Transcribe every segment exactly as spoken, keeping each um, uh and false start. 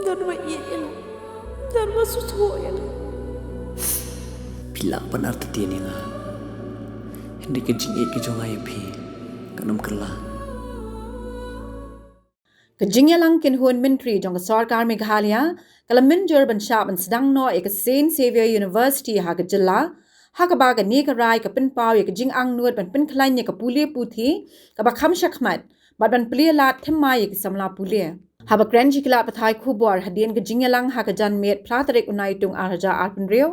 Don ba ïeit ïa nga. Don ba sngewthuh ïa nga. Phi lah ban artatien ïa nga, hynrei ka jingïeit ka jong nga ïa phi kan ym kylla. Ka jingïalang kynhun myntri jong ka sorkar Meghalaya ka la mynjur ban shah ban sdang noh ïa ka Saint Xavier University ha ka jylla, ha kaba kane ka rai ka pynpaw ïa ka jingangnud ban pynkhlaiñ ïa ka pule puthi kaba kham shakhmat bad ban plie lad thymmai ïa ki samla pule. Haba kren sha ki lad pathai khubor hadien ka jingïalang ha ka janmiet phra tarik u Naitung ar hajar arphew hynriew,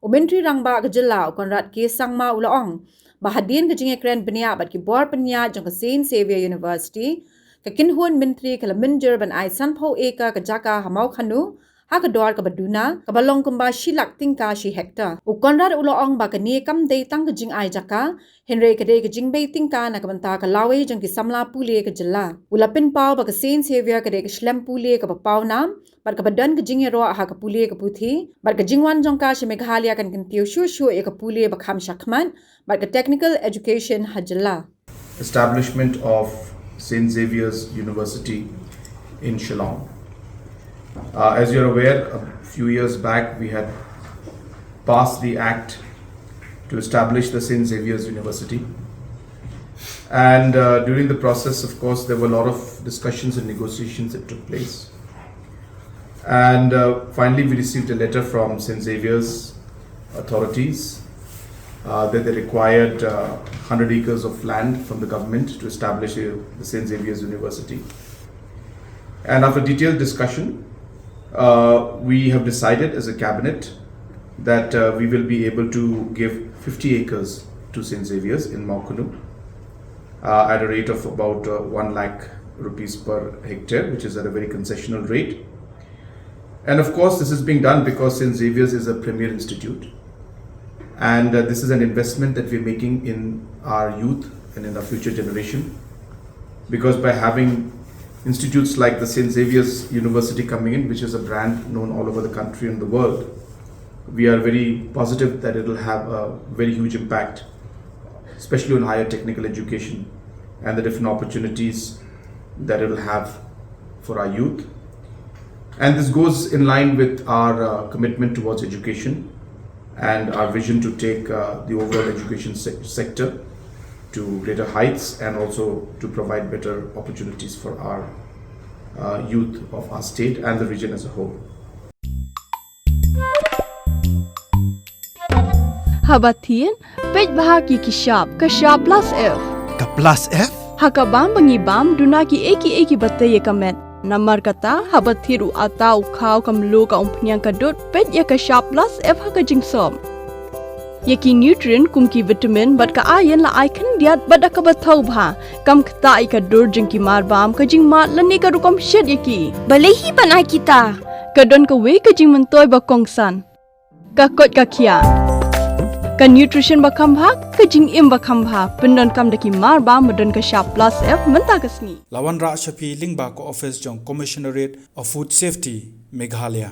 u Myntri Rangbah ka jylla u Conrad K Sangma u la ong ba hadien ka jingïakren bniah bad ki bor pynïaid jong ka Saint Xavier University, ka kynhun myntri ka la mynjur ban ai sanphew acre ka jaka ha Mawkhanu ha ka dor kaba duna, kaba long kumba shi lak tyngka shi hektar. U Conrad u la ong ba kane kam dei tang ka jingai jaka, hynrei ka dei ka jingbei tyngka na ka bynta ka lawei jong ki samla pule ka jylla. U la pynpaw ba ka Saint Xavier ka dei ka shlem pule kaba paw nam bad kaba don ka jingïaroh ha ka pule ka puthi, bad ka jingwan jong ka sha Meghalaya kan kyntiew shuh shuh ïa ka pule ba kham shakhmat bad ka technical education ha jylla. Establishment of Saint Xavier's University in Shillong. Uh, as you're aware, a few years back we had passed the act to establish the Saint Xavier's University. And uh, during the process, of course, there were a lot of discussions and negotiations that took place. And uh, finally, we received a letter from Saint Xavier's authorities uh, that they required uh, one hundred acres of land from the government to establish uh, the Saint Xavier's University. And after detailed discussion, uh, we have decided as a cabinet that uh, we will be able to give fifty acres to Saint Xavier's in Mawkhanu uh, at a rate of about uh, one lakh rupees per hectare, which is at a very concessional rate. And of course, this is being done because Saint Xavier's is a premier institute. And uh, this is an investment that we're making in our youth and in our future generation. Because by having institutes like the Saint Xavier's University coming in, which is a brand known all over the country and the world, we are very positive that it will have a very huge impact, especially on higher technical education and the different opportunities that it will have for our youth. And this goes in line with our uh, commitment towards education and our vision to take uh, the overall education se- sector to greater heights and also to provide better opportunities for our uh, youth of our state and the region as a whole. Haba thied, peit bha ki ki shap, ka shap plus F. Ka plus F? Ha ka bam ba ngi bam, duna ki ei ki ei kiba tei ïa ka met. Namar kata, haba thied u ata, u khaw, ka mluh, ka umphniang, ka dud, peit ïa ka shap plus F ha ka jingsop. Ïa ki nutrient kum ki vitamin bad ka iron la ai khyndiat bad da kaba thaw bha. Kam ktah ïa ka dur jong ki mar bam, ka jingmad lane ka rukom shet ïa ki. Balei hi ban ai kita? Ka don kawei ka jingmyntoi ba kongsan. Ka koit ka khiah. Ka nutrition ba kham bha, ka jingim ba kham bha. Pyndonkam da ki mar bam ba don ka shap plus F mynta ka sngi. La wanrah sha phi lyngba ka office jong Commissionerate of Food Safety, Meghalaya.